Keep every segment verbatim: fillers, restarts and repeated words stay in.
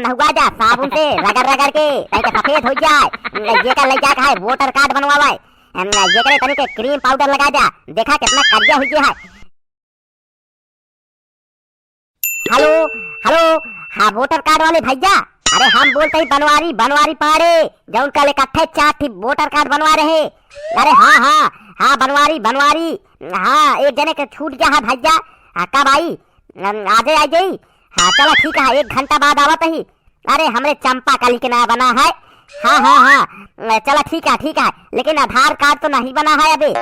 हुआ जा, साबुन से रगड़ रगड़ के, ताकि सफेद हो जाए। ये का ले जाके है वोटर कार्ड बनवावे। हम, ये करे तनी के क्रीम पाउडर लगा जा, देखा कितना करिया हो गया है। हेलो, हेलो, हाँ, वोटर कार्ड वाले भैया, अरे हम बोलते ही बनवारी, बनवारी पाड़े, जौन कल इकट्ठे चार ठी वोटर कार्ड बनवा रहे। अरे हाँ, हाँ, हाँ, बनवारी, बनवारी, हाँ, एक जने के छूट गया है भैया। हाँ, कब आई? अम, आजे आई जाई। हाँ, चला ठीक है, एक घंटा बाद आवत ही। अरे, हमरे चंपा कली के ना बना है। हाँ, हाँ, हाँ, अ, चला ठीक है, ठीक है, लेकिन आधार कार्ड तो नहीं बना है अबे।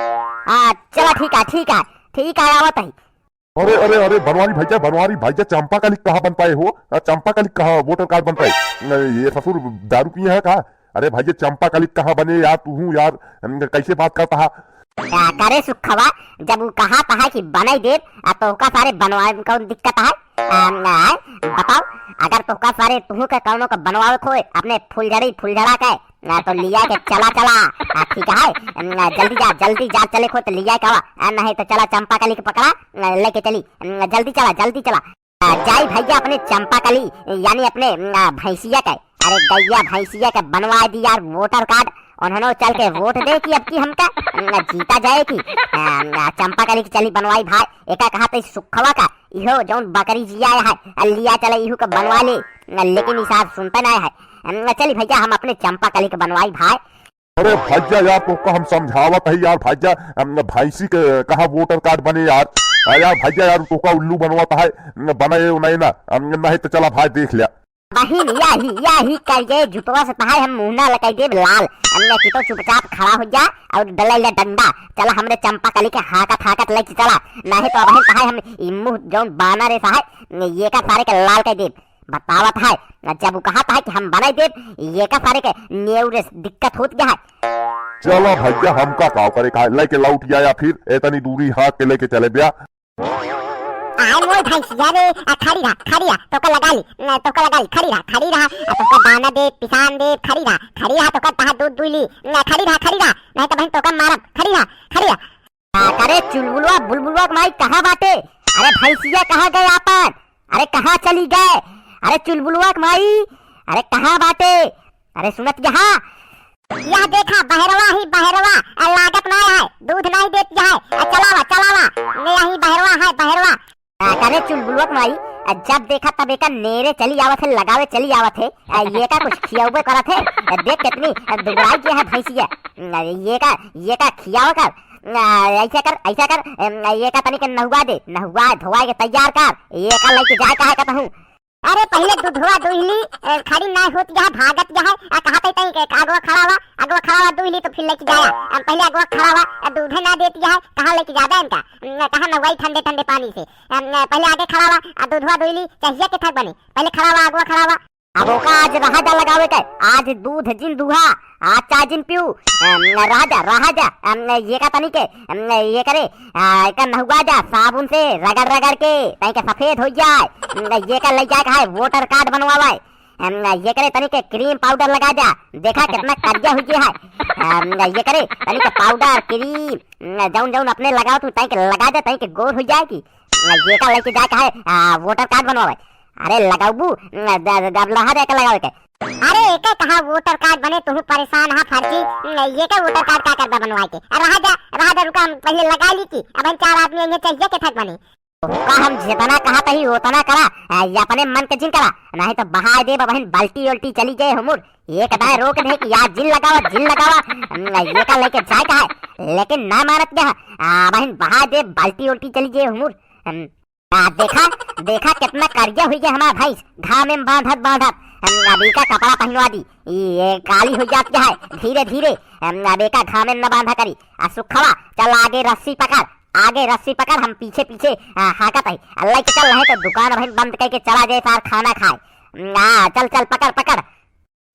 हाँ, चला ठीक है, ठीक है, ठीक है, आवत ही। अरे, अरे, अरे, बनवारी भैया, बनवारी भैया, चंपा कली कहाँ बन पाए हो? अ, चंपा कली कहाँ वोटर कार्ड बन पाए? अ, ये ससुर दारू पिए है का? अरे भैया, चंपा कली कहाँ बने यार, तू हूँ यार, अम, कैसे बात करता है? का करे सुखवा, जब उ कहा तहा कि बनाई देब, आ तोहका सारे बनवाए में कौन दिक्कत है? आ, आ, बताओ, अगर तोहका सारे तुहू के कौनो के बनवावे खोए, अपने फुलझड़ी, फुलझड़ा के, आ, तो लिया के चला, चला, आ, ठीक है, आ, जल्दी जा, जल्दी जा, चले खो तो लिया के आवा, आ, नहीं तो चला चंपा कली के पकड़ा, आ, लेके चली, आ, जल्दी चला, जल्दी चला। आ, जाई भैया अपने चंपा कली, यानी अपने, आ, भैंसिया के, अरे गैया भैंसिया के बनवा दी यार वोटर कार्ड। उन्होंने चल के वोट दे कि अब की हमका, आ, जीता जाए कि, आ, आ, चंपा कली की चली बनवाई भाई। एका कहा तो सुखवा का, इहो जौन बकरी जिया है, आ, लिया चले इहू के बनवा ले। आ, लेकिन ई साहब सुनते नहीं है। आ, चली भैया हम अपने चंपा कली के बनवाई भाई। अरे भैया यार, तोहका हम समझावत है यार भैया, हम, भैंसी के कहाँ वोटर कार्ड बने यार। आ यार भैया यार, तोहका उल्लू बनवत है, बने उन्हें ना, हम, नहीं तो चला भाई देख लिया। बहिन, यही, यही करिए जुतवा से तहाय हम मुँह ना लगाई देब लाल। हमने की तो चुपचाप खड़ा हो जा और डले ले डंडा। चला हमरे चंपा कली के हाकत हाकत लेके चला, नहीं तो बहिन तहाय हम ई मुँह जौन बाना रे सहाय, ये का सारे के लाल कर देब। बतावत है, जब उ कहत है कि हम बनाई देब, ये का सारे के नेउर दिक्कत होत गया है। चला भैया, हमका काव करे का है, लेके लौट आया फिर, इतनी दूरी हाँक के लेके चले ब्या। आय मोय भैंसिया रे, आ, खड़ी रहा, खड़ी रहा, तोका लगा ली, न, तोका लगा ली, खड़ी रहा, खड़ी रहा, आ, तोका दाना दे, पिसान दे, खड़ी रहा, खड़ी रहा, तोका तहा दूध दुई ली, न, खड़ी रहा, खड़ी रहा, नहीं तो बहन तोका मारब, खड़ी रहा, खड़ी रहा। का करे चुलबुलवा, बुलबुलवा के माई कहाँ बाटे? अरे भैंसिया कहाँ गए आपन? अरे कहाँ चली गए? अरे चुलबुलवा के माई, अरे कहाँ बाटे? अरे सुनत यहाँ। यह देखा बहरवा ही बहरवा, आ लागत ना है, दूध नहीं देत है, आ चलावा, चलावा, ने यही बहरवा है, बहरवा। आ, करे चुलबुलवा के माई, आ, जब देखा तब एका नेरे चली आवत है, लगावे चली आवत है, आ, ये का कुछ खियाउबे करत है, आ, देख कितनी, आ, दुबराई के है भैंसिया, आ, ये का, ये का खियावे कर, आ, ऐसे कर, ऐसे कर, एम, ये का तनी के नहुआ दे, नहुआ धोवाए के तैयार कर, ये का लेके जाए का है कहूँ। अरे पहिले दूधवा दुहली, अ, खड़ी ना होत गया, भागत गया है, आ कहा तई तई के अगवा खड़ा हुआ, अगवा खड़ा हुआ दुहली तो फिर लेके जाया। हम पहिले अगवा खड़ा हुआ, आ दूधे ना देत गया है, कहाँ लेके जाबे इनका? न, कहाँ नहवाई ठंडे ठंडे पानी से? हम, न, पहिले आगे खड़ा हुआ, आ दूधवा दुहली, चाहिए के थक बने। पहिले खड़ा हुआ, अगवा खड़ा हुआ। अब ओका आज रहा जा लगावे के, आज दूध जिन दुहा, आज चाय जिन पीऊ, अम, रहा जा, रहा जा, अम, ये का तनी के, अम, ये करे, आ, एका नहुआ जा, साबुन से रगड़ रगड़ के, ताकि सफेद हो जाए। अम, ये का ले जाए का है, वोटर कार्ड बनवावे। अम, ये करे तनी के क्रीम पाउडर लगा जा, देखा कितना करिया हो गया है। अम, ये करे तनी के पाउडर, क्रीम, अम, जौन जौन अपने लगाओ तू, ताकि लगा जा, ताकि गोर हो जाए की। अम, ये का लेके जाए का है, आ, वोटर कार्ड बनवावे। अरे लगाबू, अम, द-, द-, अब लहा दे के लगावे के। अरे एके कहा वोटर कार्ड बने, तुहू परेशान हा फर्जी। ये के वोटर कार्ड का करबा बनवाए के? अरे रहा जा, रहा जा, रुका, हम पहिले लगा ली की। अब हम चार आदमी इन्हें चाहिए के थक बने। का हम जितना कहा तही उतना करा, आ, ये अपने मन के जिन करा, नहीं तो बहाय देब बहिन बाल्टी उल्टी चली जाए हमूर। एक दाए रोक दे कि यार जिन लगावा, जिन लगावा, न, ये का लेके जाए का है, लेकिन ना मानत क्या, आ, बहिन बहाय देब बाल्टी उल्टी चली जाए हमूर। हम, आ, देखा, देखा कितना करिया हुई गया हमारा भैंस, घामे में बांधत बांधत। हम, अब एका कपड़ा पहनवा दी, ये काली हो जात क्या है धीरे धीरे। हम, अब एका घामे में न बांधा करी। आ सुखवा, चल आगे रस्सी पकड़, आगे रस्सी पकड़, हम पीछे पीछे, आ, हाकत है। अल्लाह के चल रहे तो दुकान बहिन बंद करके चला जाए सार खाना खाए। आ, चल चल पकड़ पकड़।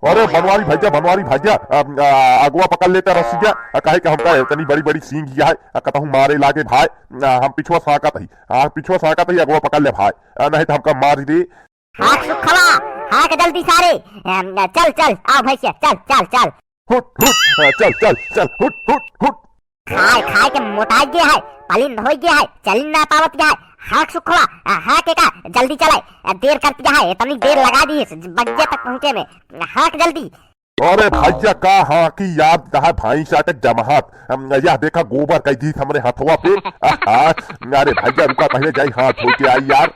अरे बनवारी भैया, बनवारी भैया, आ, आ, अगवा पकड़ लेता रस्सिया, आ, काहे कि हमका इतनी बड़ी बड़ी सींग है, आ, कतहूँ मारे लागे भाई, आ, हम पिछुआ से हाकत ही, आ, पिछुआ से हाकत ही, अगवा पकड़ ले भाई, आ, नहीं तो हमका मार दे। हाक सुखवा, हाक जल्दी सारे, अम, चल चल, आओ भैंसिया, चल चल चल। हुट हुट, आ, चल चल चल, हुट हुट हुट। खाए खाए के मोटाई गया है, पलिंद हो गया है, चलिन ना पावत गया है। हाँक सुखवा, आ, हाँक एका, जल्दी चले, आ, देर कर दिया है, इतनी देर लगा दी है, बगिया तक पहुँचे में, हाँक जल्दी। अरे भैया, का हाँकी यार, तहार भैंस आटे जमहात, हम, यह देखा गोबर कइ दी हमरे हथवा पे। आहा, अरे भैया रुका, पहले जाई हाथ धो के आई यार।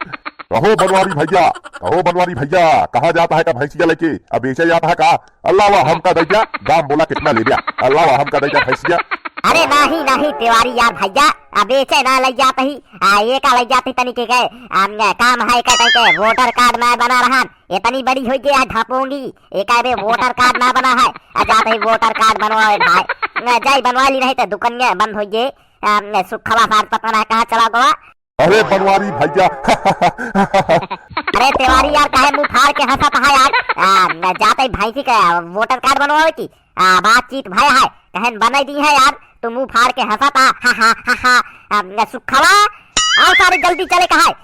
कहो बनवारी भैया, कहो बनवारी भैया, कहाँ जाता है का भैंसिया लेके? अब बेचे जाता है का? अल्लाह वाह, हमका दै जा, दाम बोला कितना ले जा, अल्लाह वाह, हमका दै जा भैंसिया। अरे नाही, नाही, तिवारी यार भैया, अब बेचे ना लै जात ही, आ, ये का लै जात ही तनी के गए, आ, काम है का तनी के वोटर कार्ड ना बना रहन, इतनी बड़ी होइ गई है ढापोंगी, एका बे वोटर कार्ड ना बना है, आ, जात ही वोटर कार्ड बनवावे भाई, आ, जाई बनवा ली, नहीं तो दुकनिया बंद होइ गई, आ, सुखवा सार पता ना कहाँ चला गवा। अरे बनवारी भैया। अरे तिवारी यार, काहे मुंह फाड़ के हंसत है यार? आ, न जाते ही भैंसी के वोटर कार्ड बनवावे की, आ, बातचीत भय है, कहन बनाई दी है यार, तू मुंह फाड़ के हंसत आ, हा, हा, हा, हा। आ, न सुखवा, आओ सारे जल्दी चले कहा है।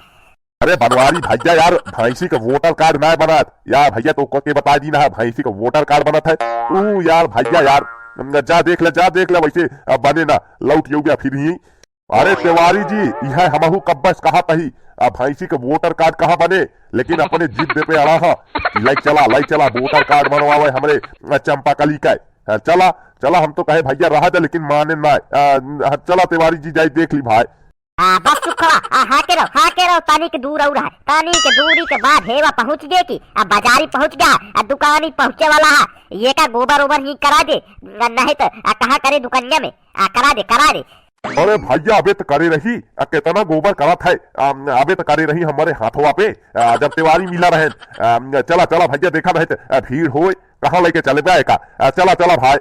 अरे बनवारी भैया यार, भैंसी के वोटर कार्ड ना बनत यार भैया, तो के बता दी ना है, भैंसी के वोटर कार्ड बनत है। तू यार भैया यार, न जा देख ले, जा देख ले, वैसे अब बने ना, लौट येउगा फिर ही। अरे तिवारी जी, इहे हमहू कब्बस कहत ही, आ भैंसी के वोटर कार्ड कहाँ बने, लेकिन अपने जिद पे अड़ा ह कि लै चला, लै चला, वोटर कार्ड बनवावे हमरे, आ, चंपाकली का। आ, चला, चला, हम तो कहे भैया रहा जा, लेकिन माने ना। आ, चला तिवारी जी, जाई देख ली भाई। आ, बस चुप करा, आ, हाँ के रहो, हाँ के रहो, तनी के दूर और है, तनी के दूरी के बाद हेवा पहुँच गए की, आ, बाजारी पहुँच गया है, आ, दुकानी पहुँचे वाला है, ये का गोबर ओबर ही करा दे, न-, नहीं तो, आ, कहाँ करे दुकनिया में, आ, करा दे, करा दे। अरे भैया, अबे त करे रही, आ, केतना गोबर करत है, आ, अबे त करे रही हमरे हाथवा पे, आ, जब तिवारी मिला रहे, आ, चला, चला भैया, देखा नहीं त, आ, भीड़ होए, कहाँ लेके चले बा एका, आ, चला, चला भाई।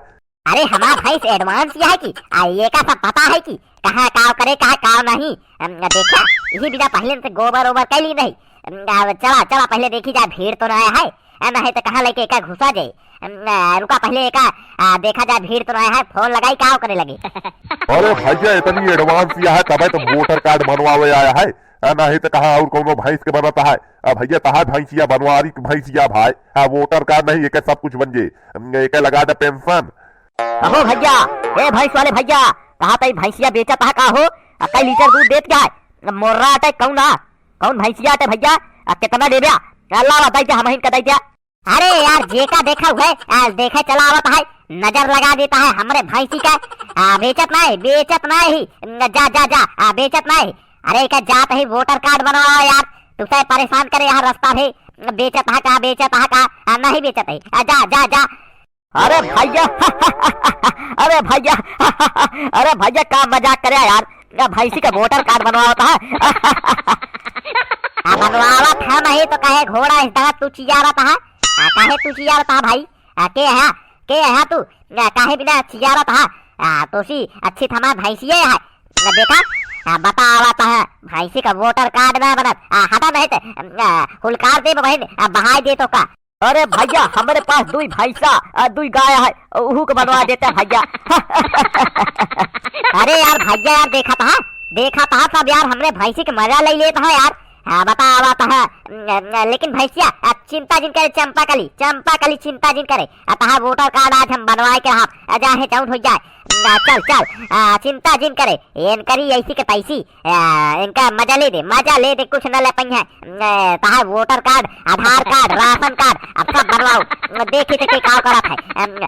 अरे हमार भैंस advance यह है कि, आ, एका सब पता है कि कहाँ काव करे, कहाँ काव नहीं, अम, देखा, यही बिना पहले से गोबर ओबर कैली नहीं, अम, आ, चला, चला पहले देखी जाए भीड़ तो ना है, आ, नहीं तो कहाँ लेके एका घुसा जाए। अम, आ, रुका, पहले एका, आ, देखा जाए, भीड़ तो ना है, फोन लगाई, का करे लगे। अरे भैया, इतनी advance यह है, तबे तो वोटर कार्ड बनवावे आया है। आ, नहीं तो कहाँ और कौनो भैंस के बनता है। आ, भैया, तहार भैंसिया, बनवारी के भैंसिया भाई। आ, वोटर कार्ड नहीं, एके सब कुछ बन जे। अम, एके लगा दे पेंशन। अहो भैया, ए भैंस वाले भैया, कहा तई भैंसिया बेचत है का हो? आ, कई लीटर दूध देत क्या है? मोर्रा अटे कौन आ? कौन भैंसिया अटे भैया? आ, कितना देब्या? अल्लाह बताई दे, हम ही का दे दिया। अरे यार, जेका देखा हुए, आ, देखे चला आवत है, नजर लगा देता है हमरे भैंसी का। आ, बेचत नहीं, बेचत नहीं, जा, जा, जा, आ, बेचत नहीं। अरे, का जात ही वोटर कार्ड बनवाओ यार, तुसे परेशान करे यहाँ रास्ता भी, बेचत है का, बेचत है का, आ, नहीं बेचत है, आ, जा, जा, जा। अरे भैया, अरे भैया, अरे भैया, का मजाक करे यार, का भैंसी का वोटर कार्ड बनवाओ होता है। आ, बनवावत है नहीं तो कहे घोड़ा इस तरह तू चिल्ला रहा था, आ, काहे तू चिल्ला रहा था भाई? आ, के है, के है तू? आ, काहे बिना चिल्ला रहा था? आ, तोसी अच्छी थमा भैंसिए है। आ, देखा? आ, बतावत है, भैंसी का वोटर कार्ड ना बनत। आ, हटा नहीं ते, आ, हुलकार दे बहिन, आ, बहाई दे तो का। अरे भैया, हमरे पास दुई भैंसा, आ, दुई गाय है, उहू के बनवा देते भैया। अरे यार भैया यार, देखा था, देखा था सब यार, हमरे भैंसी के मजा ले लेत है यार। हाँ, बतावत है, न-, न-, लेकिन भैंसिया, आ, चिंता जिन करे, चंपा कली, चंपा कली चिंता जिन करे। आ, तहार वोटर कार्ड आज हम बनवाए के रहब। आ, चाहे जौन हो जाए। आ, चल, चल, आ, चिंता जिन करे। एन करी ऐसी के तैसी। आ, इनका मजा ले दे, मजा ले दे, कुछ न ले पइहे। आ, तहार वोटर कार्ड, आधार कार्ड, राशन कार्ड, अब सब बनवाओ। देखी तो के का करत है। अम,